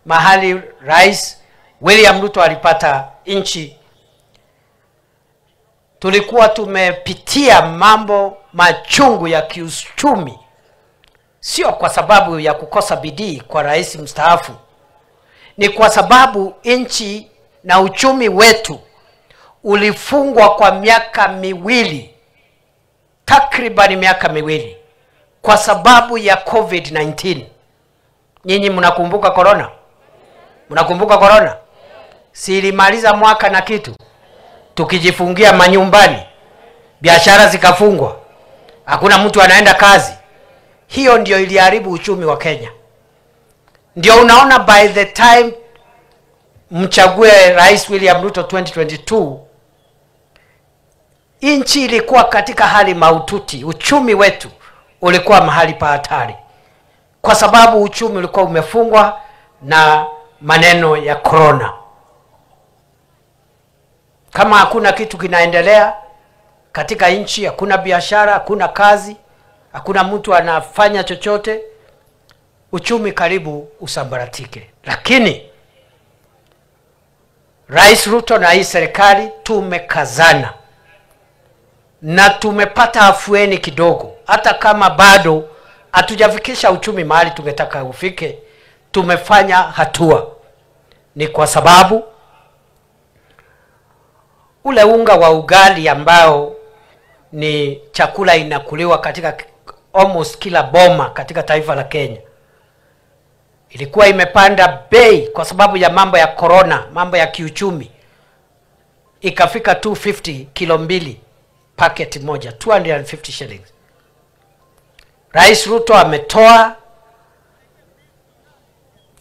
mahali Rais William Ruto alipata nchi, tulikuwa tumepitia mambo machungu ya kiuchumi, sio kwa sababu ya kukosa bidii kwa rais mstaafu, ni kwa sababu nchi na uchumi wetu ulifungwa kwa miaka miwili, takriban miaka miwili, kwa sababu ya COVID-19. Nyinyi mnakumbuka corona? Mnakumbuka corona? Si ilimaliza mwaka na kitu, tukijifungia manyumbani, biashara zikafungwa, hakuna mtu anaenda kazi. Hiyo ndio iliharibu uchumi wa Kenya. Ndio unaona by the time mchague Rais William Ruto 2022, nchi ilikuwa katika hali mahututi. Uchumi wetu ulikuwa mahali pa hatari, kwa sababu uchumi ulikuwa umefungwa na maneno ya corona. Kama hakuna kitu kinaendelea katika nchi, hakuna biashara, hakuna kazi, hakuna mtu anafanya chochote, uchumi karibu usambaratike. Lakini Rais Ruto na hii serikali tumekazana na tumepata afueni kidogo. Hata kama bado hatujafikisha uchumi mahali tungetaka ufike, tumefanya hatua. Ni kwa sababu ule unga wa ugali ambao ni chakula inakuliwa katika almost kila boma katika taifa la Kenya, ilikuwa imepanda bei kwa sababu ya mambo ya corona, mambo ya kiuchumi. Ikafika 250 kilo mbili, packet moja, 250 shillings. Rais Ruto ametoa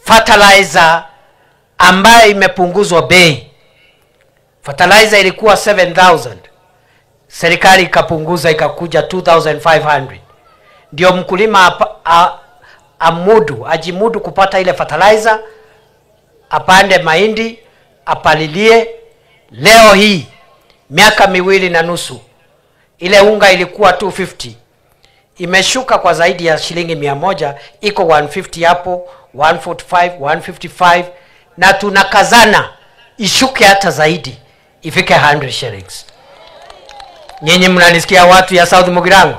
fertilizer ambayo imepunguzwa bei. Fertilizer ilikuwa 7,000. Serikali ikapunguza ikakuja 2,500. Ndio mkulima amudu, ajimudu kupata ile fertilizer, apande mahindi, apalilie. Leo hii miaka 2.5, ile unga ilikuwa 250, imeshuka kwa zaidi ya shilingi 100, iko 150 hapo, 145, 155, na tunakazana ishuke hata zaidi, ifike 100 shillings. Nyinyi mnanisikia watu ya South Mugirango?